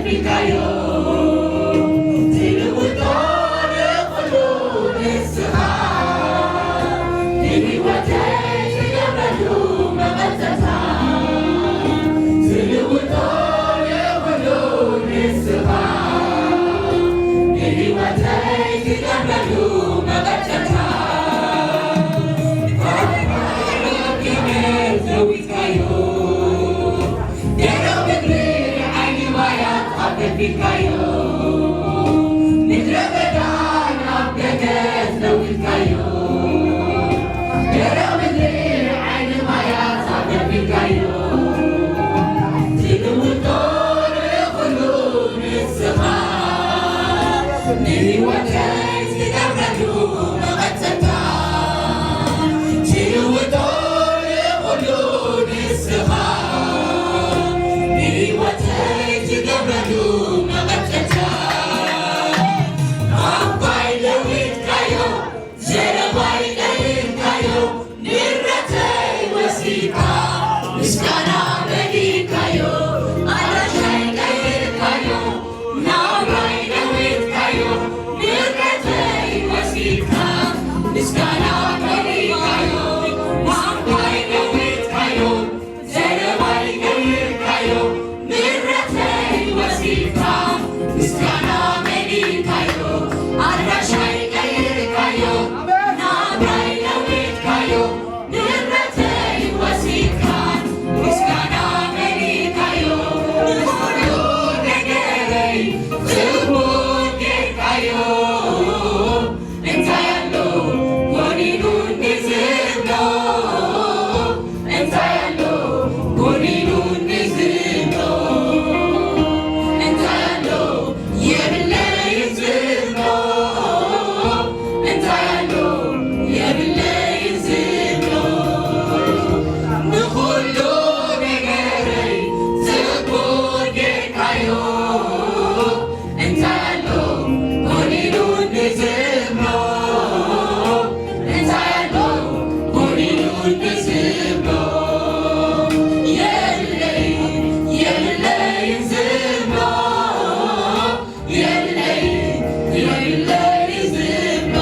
ፊካዮ ትልውጦ ንኹሉ ንስኻ ንህይወተይ ትገብረሉ መቐጸልታ ትልውጦ ንኹሉ ንስኻ ንህይወተይ ትገብረሉ መቐጸልታ ፋፋ ዘዊትካዮ ደረቕ ምድሪ ዓይኒ ማያት ኣፈልፊልካዮ፣ ምድረ በዳ ናብ ገነት ለዊጥካዮ። ደረቕ ምድሪ ዓይኒ ማያት ኣፈልፊልካዮ፣ ትልውጦ ንኹሉ ንስኻ ንህይወተይ ትገብረሉ መቐጸልታ ትልውጦ ንኹሉ ንስኻ ንህይወተይ ትገብረሉ መቐጸልታ ኣባይ ለዊጥካዮ ዘረባይ ቀይርካዮ ንብረተይ ወሲድካ ምስጋና መሊእካዮ ኣድራሻይ ቀይርካዮ ናብራይ ለዊጥካዮ ንብረተይ ወሲድካ ምስጋና መሊእካዮ ናብራይ ለዊጥካዮ ዘረባይ ቀይርካዮ ንብረተይ ወሲድካ ምስጋና መሊእካዮ ኣድራሻይ ቀይርካዮ ናብራይ ለዊጥካዮ ንብረተይ ወሲድካ ምስጋና መሊእካዮ ንኹሉ ነገረይ ጽቡቕ ጌርካዮ። እንታይ ኣሎ ጎዲሉኒ ዝብሎ? እንታይ ኣሎ ጎዲሉኒ ዝብሎ? እንታይ ኣሎ የብለይን ዝብሎ? እንታይ ኣሎ የብለይን ዝብሎ? ንኹሉ ነገረይ ጽቡቕ ጌርካዮ። እንታይ ኣሎ ጎዲሉኒ ዝብሎ? እንታይ ኣሎ ጎዲሉኒ ዝብሎ? የብለይን፣ የብለይን ዝብሎ። የብለይን፣ የብለይን ዝብሎ።